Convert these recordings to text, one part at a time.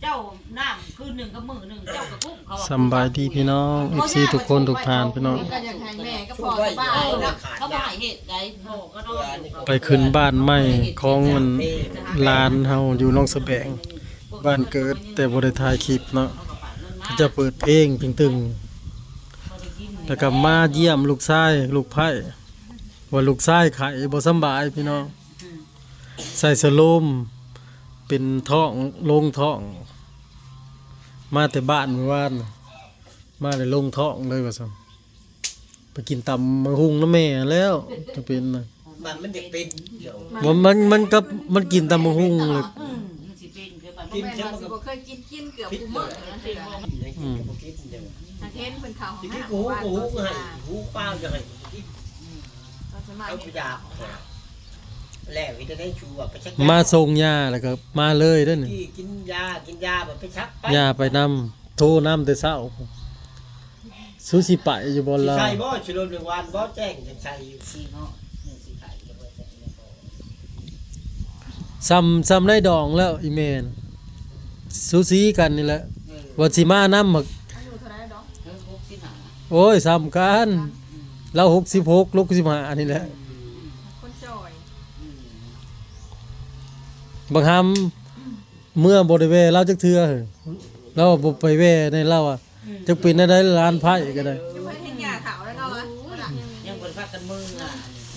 ເຈົ້າ ນ້ຳຄືນໜຶ່ງກັບມື້ໜຶ່ງ ເຈົ້າກໍກຸ້ມເຂົາວ່າ ສຳບາຍດີພີ່ນ້ອງ ເອັຟຊີ ທຸກຄົນທຸກທ່ານພີ່ນ້ອງ ກໍຢາກໃຫ້ແມ່ກັບພໍ່ສະບາຍເນາະ ເຂົາບໍ່ໃຫ້ເຮັດໃດ ພໍ່ກໍນອນຢູ່ ໄປຂຶ້ນບ້ານໃໝ່ຂອງອັນຫຼານເຮົາຢູ່ໜອງສະແບງ ບ້ານເກີດ ແຕ່ບໍ່ໄດ້ຖ່າຍຄລິບເນາະ ເຂົາເຈົ້າເປີດເພງຕຶງໆ ແລ້ວກໍມາຢ້ຽມລູກຊາຍ ລູກໃພ້ ວ່າລູກຊາຍໄຂ້ບໍ່ສຳບາຍພີ່ນ້ອງ ໃສ່ສະໂລມ ເປັນທ້ອງ ລົງທ້ອງ ມາແຕ່ບ້ານມື້ວານ ມາແລ້ວລົງທ້ອງເລີຍວ່າຊັ້ນ ໄປກິນຕຳບັກຫຸ່ງນຳແມ່ແລ້ວ ຈະເປັນນະ ມັນ ມັນຢາກເປັນ ມັນ ມັນ ມັນກັບ ມັນກິນຕຳບັກຫຸ່ງເລີຍ ອືມ ມັນຊິເປັນຄື ກິນ ແມ່ນວ່າຊິບໍ່ເຄີຍກິນ ກິນເກືອບທຸກມື້ ອືມ ຫາກເຫັນເພິ່ນເຂົ້າຫ້ອງນ້ຳ ກິນ ຫູ ຫູ ຫູປາ ຢາກໃຫ້ກິນ ອືມ ເອົາໄປຢາກ ແລ້ວເຮັດໄດ້ ມາສົ່ງຢາແລ້ວກໍມາເລີຍເດ້ ກິນຢາ ກິນຢາ ແລ້ວໄປຊັກ ຢາໄປນຳ ໂທນຳແຕ່ເຊົ້າ ສຸຊິໄປຢູ່ບໍ່ລາວ ຊິໃສ່ບໍ່ ຊິລົດເລື່ອງວານບໍ່ ແຈ້ງຈັກໃສ່ຢູ່ ຊິເນາະ ຊິໄປຢູ່ບໍ່ ແຈ້ງຢູ່ບໍ່ ສ່ຳ ສ່ຳໃນດອງແລ້ວອີ່ແມ່ນ ສູສີກັນນີ້ແຫຼະ ເອີ ວ່າຊິມານຳ ອາຍຸເທົ່າໃດດອງ ເອີ ຫົກສິບຫ້າ ໂອ້ຍ ສ່ຳກັນ ອືມ ລາວຫົກສິບຫົກ ຫົກສິບຫ້ານີ້ແຫຼະ ອືມ ຄົນຈ່ອຍ ອືມ ບັກຫຳ ເມື່ອບໍ່ໄດ້ແວ່ລາວຈັກເທື່ອ ລາວບໍ່ໄປແວ່ໃນລາວ ອືມ ຈັກເປັນແນວໃດ ຫຼານໃພ້ກໍໄດ້ ຍັງບໍ່ໄດ້ເຫັນຫຍ້າເຖົ້າແລ້ວເນາະ ຍັງບໍ່ໄດ້ພາກັນເມືອ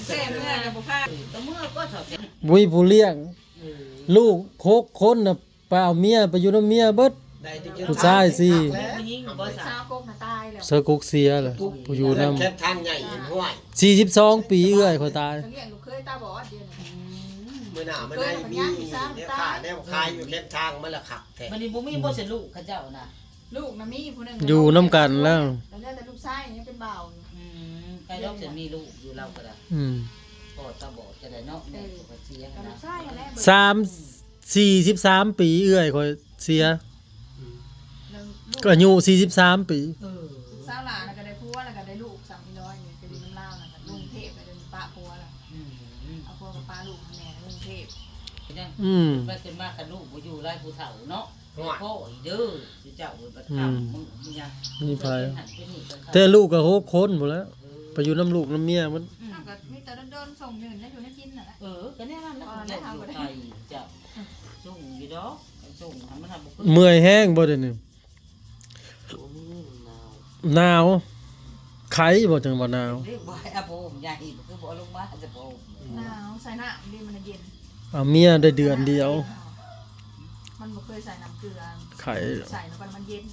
ແຕ່ເມືອກໍບໍ່ພາ ກໍເມືອກໍເຖົ້າ ບໍ່ມີຜູ້ລ້ຽງ ເອີ ລູກຫົກຄົນນະ ໄປເອົາເມຍ ໄປຢູ່ນຳເມຍເບິດ ຜູ້ຊາຍສີ່ ຜູ້ຍິງບໍ່ຊະ ຊາວກົກນະຕາຍແລ້ວ ຊາວກົກເສຍແລ້ວ ຜູ້ຢູ່ນຳ ແຄມທາງໃຫຍ່ ເຫັນຫ້ວຍ ສີ່ສິບສອງປີເອື້ອຍຂ້ອຍຕາຍ ກໍລ້ຽງລູກເຂີຍຕາບອດດຽວນີ້ ອືມ ມື້ໜ້າມາໄດ້ມີແນວຄ້າແນວຂາຍຢູ່ແຄມທາງ ມັນລະຄັກແທ້ ບັດນີ້ບໍ່ມີບໍ່ຊະລູກເຂົາເຈົ້ານະ ລູກນະມີຜູ້ໜຶ່ງ ຢູ່ນຳກັນແລ້ວ ແຕ່ເຫຼືອແຕ່ລູກຊາຍຍັງເປັນບ່າວຢູ່ ອືມ ໄປດອກ ຈະມີລູກຢູ່ລາວກໍໄດ້ ອືມ ພໍ່ຕາບອດຈະໄດ້ເນາະ ແມ່ກໍເສຍ ກໍລູກຊາຍຫັ້ນແຫຼະ ສາມ ສີ່ສິບສາມປີເອື້ອຍຂ້ອຍເສຍ ອືມ ກໍອາຍຸສີ່ສິບສາມປີ ເອີ ລູກສາວຫຼ້ານະກໍໄດ້ຜົວ ແລ້ວກໍໄດ້ລູກ ສາມອີນ້ອຍນີ້ໄປຢູ່ນຳລາວນະ ລົງເທບ ໄປເດີນປະຜົວລະ ອືມ ເອົາຜົວກັບປະລູກໃຫ້ແມ່ລົງເທບ ອືມ ວ່າຈະມາກັບລູກບໍ່ຢູ່ຫຼາຍຜູ້ເຖົ້າເນາະ ໂອ້ຍ ພໍ່ອີເດີ ເຈົ້າເອີຍ ບັດຄ່ຳມື້ນີ້ ມີໃຜ ແຕ່ລູກກໍຫົກຄົນພຸ້ນແຫຼະ ເອີ ໄປຢູ່ນຳລູກນຳເມຍໝົດ ອືມ ກໍມີແຕ່ດົນໆ ສົ່ງເງິນໃຫ້ຢູ່ໃຫ້ກິນນັ້ນແຫຼະ ເອີ ກໍແນວນັ້ນແຫຼະ ເຂົາເຈົ້າຢູ່ໄກ ເຈົ້າ ສົ່ງຢູ່ດອກ ສົ່ງໃຫ້ມັນ ເມື່ອຍແຮງບໍ່ດຽວນີ້ ບໍ່ມີ ໜາວ ໜາວ ໄຂ້ບໍ່ ຈັ່ງວ່າໜາວ ເດ້ ບໍ່ໃຫ້ເອົາຜ້າຫົ່ມໃຫຍ່ ຄືບໍ່ເອົາລົງມາ ຈະຜ້າຫົ່ມ ໜາວ ໃສ່ນ້ຳເດ ມັນເຢັນ ເອົາເມຍໄດ້ເດືອນດຽວ ມັນບໍ່ເຄີຍໃສ່ນ້ຳເກືອ ໄຂ້ ໃສ່ແລ້ວມັນເຢັນ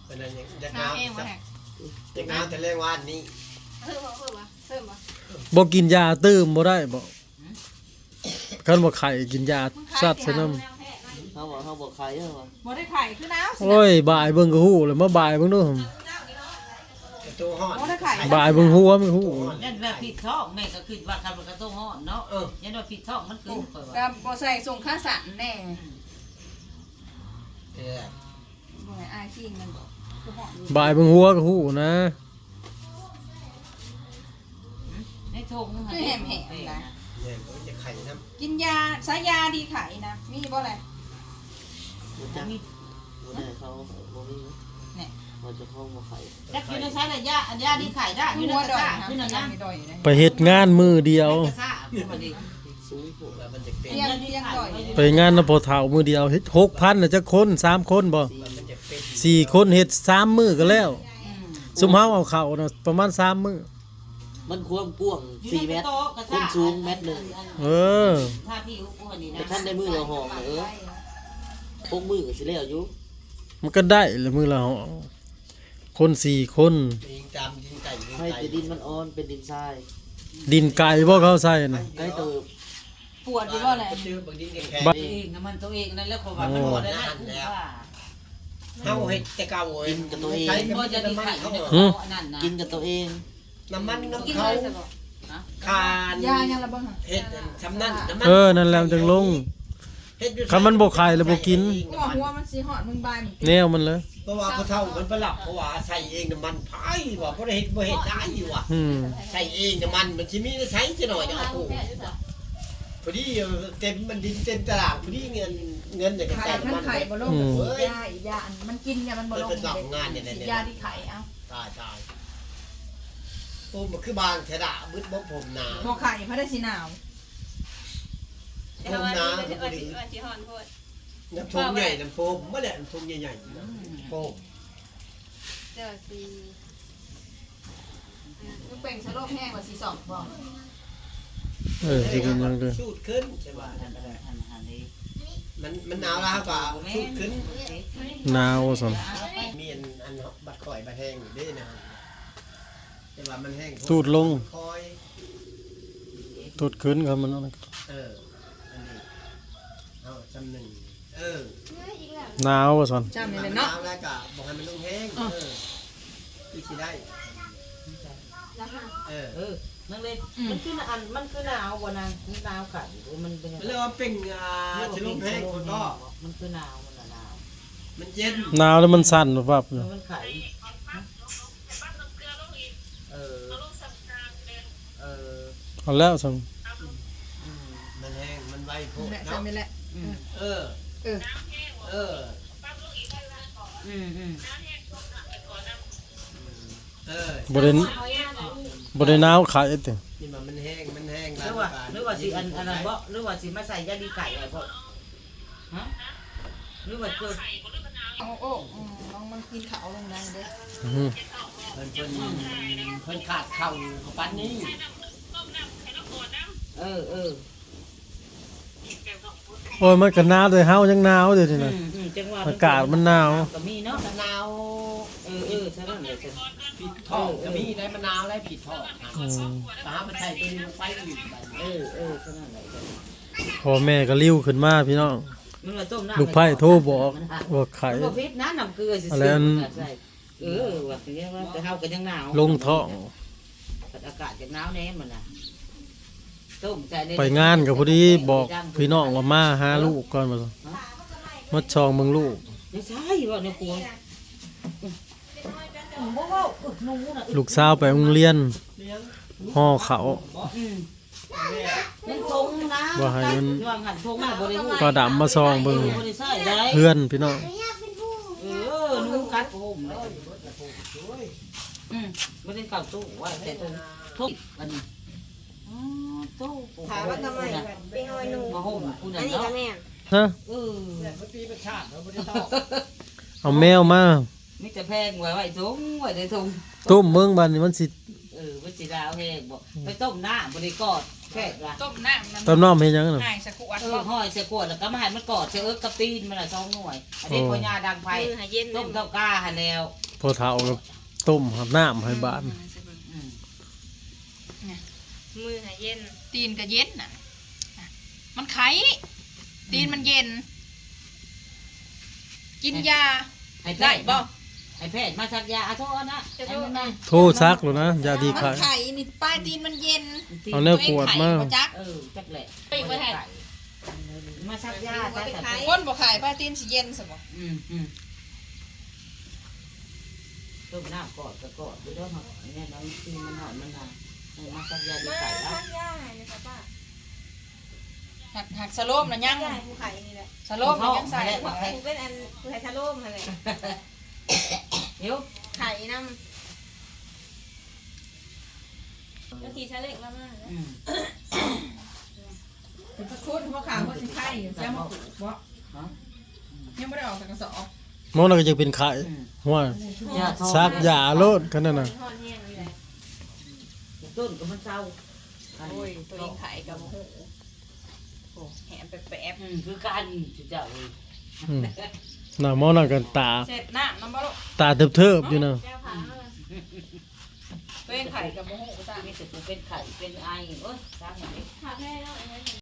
ເປັນອັນຫຍັງ ຢາກໜາວ ໜາວແຮງບໍ່ແຮງ ຢາກໜາວແຕ່ແລງວານນີ້ ເອີ ບໍ່ ບໍ່ ບໍ່ ບໍ່ ບໍ່ກິນຢາຕື່ມບໍ່ໄດ້ບໍ່? ຫືມ? ຄັນວ່າໄຂ້ກິນຢາຊັດໃສ່ນ້ຳ ເຮົາວ່າເຮົາບໍ່ໄຂ້ ເຮົາວ່າບໍ່ໄດ້ໄຂ້ຄືໜາວ ໂອ້ຍ ບາຍເບິ່ງກໍຮູ້ແລ້ວ ມາບາຍເບິ່ງດູ ໂຕຮ້ອນ ບໍ່ໄດ້ໄຂ້ ບາຍເບິ່ງຫົວມັນກໍຮູ້ ຢ້ານວ່າຜິດທ້ອງ ແມ່ກໍຄິດວ່າຄັນວ່າກະໂຕຮ້ອນເນາະ ເອີ ຢ້ານວ່າຜິດທ້ອງມັນຂຶ້ນ ຂ້ອຍວ່າ ກໍບໍ່ໃສ່ສົ້ງຂາສັ້ນແດ່ ອືມ ເອີ ບໍ່ໃຫ້ອາຍຊິງມັນບໍ່ ຄືຮ້ອນຢູ່ ບາຍເບິ່ງຫົວກໍຮູ້ນະ ໃນຖົງຫັ້ນ ຄືແຫ້ງໆ ນະ ແມ່ນ ມັນຈະໄຂ້ນຳ ກິນຢາ ໃຊ້ຢາດີໄຂ້ນະ ມີບໍ່ແລະ? ບໍ່ຈັກ ບໍ່ໄດ້ ເຂົາບໍ່ມີ ແນ່ ວ່າເຈົ້າຂອງບໍ່ໄຂ້ ຈັກຢູ່ໃນໃສລະ ຢາ ອັນຢາດີໄຂ້ ຢາຢູ່ໃນກະຊາກ ຄືນັ້ນນະ ໄປເຮັດງານມື້ດຽວ ໃນກະຊາກ ຄືວ່ານີ້ ສູງໂພດ ວ່າມັນຈະເປັນ ຕຽງ ຕຽງດອຍ ໄປງານນຳພໍ່ເຖົ້າມື້ດຽວ ເຮັດຫົກພັນນະ ຈັກຄົນ ສາມຄົນບໍ່? ວ່າມັນຈະເປັນ ສີ່ຄົນ ເຮັດສາມມື້ກໍແລ້ວ ອືມ ຊຸມເຮົາເອົາເຂົ້ານະ ປະມານສາມມື້ ມັນຄວາມກວ້າງສີ່ແມັດ ຢູ່ໃນກະໂຕະກະຊາກ ຄົນສູງແມັດໜຶ່ງ ເອີ ຖ້າພີ່ອຸກອັນນີ້ນະ ແຕ່ຄັນໄດ້ມື້ລະຫ້ອງ ເອີ ຫົກມື້ກໍຊິແລ້ວຢູ່ ມັນກໍໄດ້ລະມື້ລະຫ້ອງ ຄົນສີ່ຄົນ ຍິງຕາມ ຍິງໄກ່ ຍິງ ໃຫ້ ໄກ່ ແຕ່ດິນມັນອ່ອນ ເປັນດິນຊາຍ ດິນໄກບໍ່ເຂົາໃສ່ນະ ໄກເຕີບ ປວດຢູ່ບໍ່ແຫຼະ? ບາດ ເອງນະ ມັນໂຕເອງນັ້ນແຫຼະ ເພາະວ່າມັນບໍ່ໄດ້ໃຫ້ຄຸ້ມຄ່າ ເຮົາເຮັດແຕ່ເກົ່າເອີຍ ກິນກັບໂຕເອງ ບໍ່ຈະໄດ້ໄຂ ເນາະ ອັນນັ້ນນະ ກິນກັບໂຕເອງ ນ້ຳມັນນ້ຳເຂົາ ຄານ ຢາຫຍັງລະເບິ່ງ ເຮັດຊ່ຳນັ້ນ ນ້ຳມັນ ເອີ ນັ້ນແຫຼະ ມັນຈຶ່ງລົງ ເຮັດຢູ່ ຄັນມັນບໍ່ໄຄລະບໍ່ກິນ ຫົວ ຫົວມັນຊິຮອດ ມຶງບາຍມັນ ແນວມັນເລີຍ ເພາະວ່າຜູ້ເຖົ້າມັນໄປລັບ ເພາະວ່າໃສ່ເອງ ນ້ຳມັນໃຜວ່າ ບໍ່ໄດ້ເຮັດ ບໍ່ເຮັດໄດ້ວ່າ ອືມ ໃສ່ເອງ ນ້ຳມັນມັນຊິມີໃນໃສ ຊິໜ້ອຍເອົາໂກ ພໍດີ ເຕັມ ມັນດິນເຕັມຕະຫຼາງ ພໍດີເງິນ ເງິນນີ້ກໍໃສ່ນ້ຳມັນ ໄຂ່ບໍ່ລົງ ອືມ ເອີຍ ຢາ ຢາ ອັນມັນກິນແລ້ວມັນບໍ່ລົງ ເພິ່ນໄປຊອກງານນີ້ແຫຼະ ສີດຢາທີ່ໄຂ່ ເອົາ ຕາຍ ຕາຍ ໂອ້ ມັນຄືບາງແທ້ດາ ບຶດບໍ່ຜົມໜາວ ບໍ່ໄຂ່ ໃຜໄດ້ຊິໜາວ ຜົມໜາວ ແຕ່ວ່າຊິ ວ່າຊິຮ້ອນໂພດ ນ້ຳທົ່ງໃຫຍ່ ນ້ຳໂພມ ບໍ່ແຫຼະ ນ້ຳທົ່ງໃຫຍ່ໆ ອືມ ໂພມ ເຈົ້າຊິ ອ່າ ລູກເປັນສະໂລບແຮງວ່າຊິສອງບໍ່? ເອີ ຊິເປັນຫຍັງເດີ? ສູດຂຶ້ນ ແຕ່ວ່າ ອັນ ອັນ ອັນ ອັນນີ້ ມັນ ມັນໜາວແລ້ວກໍສູດຂຶ້ນ ໜາວວ່າຊັ້ນ ມີອັນ ອັນບັດຂ້ອຍບັດແຮງເດ້ນະ ແຕ່ວ່າມັນແຮງໂພດ ສູດລົງ ຄ່ອຍ ສູດຂຶ້ນ ຄັນມັນ ເອີ ອັນນີ້ ເອົາ ຈຳໜຶ່ງ ເອີ ໜາວວ່າຊັ້ນ ຈຳນີ້ແຫຼະເນາະ ໜາວແລ້ວກະບໍ່ໃຫ້ມັນລົງແຮງ ເອີ ຄືຊິໄດ້ ເອີ ເອີ ນາງເລັກ ອືມ ມັນຄືອັນ ມັນຄືໜາວບໍ່ນາງ? ມັນໜາວໄຂ້ບໍ່? ມັນເປັນຫຍັງ? ມັນເລີຍວ່າເປັນ ອ່າ ສະໂລບແຮງພຸ້ນບໍ? ມັນຄືໜາວ ມັນໜາວ ມັນເຢັນ ໜາວແລ້ວມັນສັ່ນປັບຢູ່ ມັນໄຂ້ ເອີ ເອີ ເອົາແລ້ວຊັ້ນ ອືມ ມັນແຮງ ມັນໄວໂພດເນາະ ແຫຼະ ອືມ ເອີ ເອີ ເອີ ອືມ ອືມ ເອີ ບໍ່ໄດ້ ບໍ່ໄດ້ໜາວໄຂ້ຕິ ນີ້ວ່າມັນແຮງ ມັນແຮງ ຫຼືວ່າ ຫຼືວ່າຊິອັນ ອັນນັ້ນບໍ? ຫຼືວ່າຊິມາໃສ່ຢາດີໄຂ້ໄວ້ບໍ? ຮະ ຫຼືວ່າເກີດ ໂອ້ ໂອ້ ອືມ ນ້ອງມັນກິນເຂົ້າລົງໄດ້ເດ້ ອືຮຶ ເພິ່ນ ເພິ່ນ ເພິ່ນຂາດເຂົ້າຢູ່ປານນີ້ ເອີ ເອີ ໂອ້ຍ ມັນກໍໜາວ ແຕ່ເຮົາຍັງໜາວດຽວນີ້ນະ ອືມ ອືມ ຈັ່ງວ່າ ອາກາດມັນໜາວ ກໍມີເນາະ ໜາວ ເອີ ເອີ ຊັ້ນນັ້ນແຫຼະ ຜິດທ້ອງກໍມີໄດ໋ ມັນໜາວໄດ໋ ຜິດທ້ອງ ອືມ ຖ້າເຮົາໄປໃສ່ຕົວນີ້ລົງໄປອີກ ເອີ ເອີ ຊັ້ນນັ້ນແຫຼະ. ພໍ່ແມ່ກໍລິ້ວຂຶ້ນມາພີ່ນ້ອງ ມັນວ່າຕົ້ມນ້ຳ ລູກໃພ້ໂທບອກວ່າໄຂ້ ມັນບໍ່ຜິດນະ ນ້ຳເກືອຊື່ໆ ອັນນັ້ນ ເອີ ວ່າ ແຕ່ເຮົາກໍຍັງໜາວ ລົງທ້ອງ ພັດອາກາດຈະໜາວແດ່ມື້ນະ ຕົ້ມໃສ່ ໄປງານກໍພໍດີບອກພີ່ນ້ອງວ່າມາຫາລູກກ່ອນວ່າ ມາສ່ອງເບິ່ງລູກ ໃສ່ເວົ້າໃນຄົວ ບໍ່ເວົ້າ ລູກສາວໄປໂຮງຮຽນຫໍ່ເຂົ້າ ອືມ ມັນທົງນະ ວ່າໃຫ້ມັນ ວ່າຫັ້ນ ທົງນະ ບໍ່ໄດ້ຮູ້ ປ້າດຳມາສ່ອງເບິ່ງ ເອີ ບໍ່ໄດ້ໃຊ້ໄດ໋ ເຮືອນພີ່ນ້ອງ ເອີ ໜູກັດຜ້າຫົ່ມເລີຍ ອືມ ບໍ່ໄດ້ເຂົ້າຕູ້ ວ່າແຕ່ທົງ ທົງອັນນີ້ ອໍ ໂຕ ຖາມວ່າທຳໄມ ໄປຫ້ອຍໜູ ຜ້າຫົ່ມຜູ້ນັ້ນເນາະ ອັນນີ້ກໍແມ່ນ ຮະ ເອີ ແມ່ນ ມັນປີເປັນຊາດ ເຮົາບໍ່ໄດ້ຕອບ ເອົາແມວມາ ມີແຕ່ແພງໄວ້ ໄວ້ຖົງ ໄວ້ໃນຖົງ ຕົ້ມເບິ່ງບາດນີ້ມັນຊິ ເອີ ມັນຊິໜາວແຮງບໍ ອືມ ໄປຕົ້ມນ້ຳບໍ່ໄດ້ກອດແຂກລະ ຕົ້ມນ້ຳ ຕົ້ມນ້ຳເຮັດຫຍັງນະ ຫາຍໃສ່ຂວດ ເອີ ບໍ່ ຫາຍໃສ່ຂວດ ແລ້ວກໍມາໃຫ້ມັນກອດໃສ່ເອິກກັບຕີນມັນລະສອງໜ່ວຍ ອັນນີ້ ໂອ້ ພໍ່ຍ່າດັງໄຟ ອືມ ຕົ້ມເຂົ້າກາຫັ້ນແລ້ວ ພໍ່ເຖົ້າກໍຕົ້ມນ້ຳໃຫ້ບາດ ອືມ ອືມ ນີ້ ມືໃຫ້ເຢັນ ຕີນກໍເຢັນນະ ມັນໄຂ້ ຕີນມັນເຢັນ ກິນຢາ ໃຫ້ແພດ ໄດ້ບໍ່ ໃຫ້ແພດມາສັກຢາ ອາ ໂທນະ ໃຫ້ມັນມາ ໂທສັກໂລດນະ ຢາດີໄຂ້ ມັນໄຂ້ນີ້ ປາຍຕີນມັນເຢັນ ເອົາແນວກວດມາ ຕົວເອງໄຂ້ບໍ່ຈັກ ເອີ ຈັກແຫຼະ ໄປ ໄປໃຫ້ ມາສັກຢາ ສັກ ຄົນບໍ່ໄຂ້ ປາຍຕີນຊິເຢັນຊັ້ນບໍ່ ອືມ ອືມ ຕົ້ມນ້ຳກອດກໍກອດຢູ່ເດີ ເຮົາແມ່ນວ່າມັນຕີນມັນຮ້ອນມັນໜາວ ໃຫ້ມາສັກຢາດີໄຂ້ ມາສັກຢາໃຫ້ແດ່ຊະປ້າ ຫາກ ຫາກສະໂລມນະຍັງ ຢາໃຫ້ຜູ້ໄຂ້ນີ້ແຫຼະ ສະໂລມນະຍັງໃສ່ ຜູ້ເປັນອັນ ຜູ້ໃຫ້ສະໂລມຫັ້ນແຫຼະ ຫິວ ໄຂ້ນຳ ແລ້ວຂີ່ຊາເລັ້ງລາວມາ ອືມ ເປັນພະຄຸນຫົວຂາຫົວຊິໄຄ ຊິເອົາມາປູກບໍ່? ຮະ? ຍັງບໍ່ໄດ້ອອກຈາກກະສອບ ໝໍນັ້ນກໍຍັງເປັນໄຂ້ ອືມ ຫ້ວຍ ຢາທ້ອງ ສັກຢາໂລດ ຄັນນັ້ນນະ ຕົ້ນກໍມັນເຊົາ ໂອ້ຍ ຕົວເອງໄຂ້ກໍບໍ່ຮູ້ ໂອ້ ແຫມແປບໆ ອືມ ຄືກັນ ເຈົ້າເອີຍ ອືມ ໜ້າໝໍນັ້ນກໍຕາ ເຊັດນ້ຳນຳບໍ່ລູກ ຕາເທີບໆຢູ່ນະ ອືມ ຕົວເອງໄຂ້ກໍບໍ່ຮູ້ ມີແຕ່ຜູ້ເປັນໄຂ້ເປັນໄອ ໂອ້ຍ ຊ່າງມັນເດ ຂາແພ້ເນາະ ອັນນັ້ນ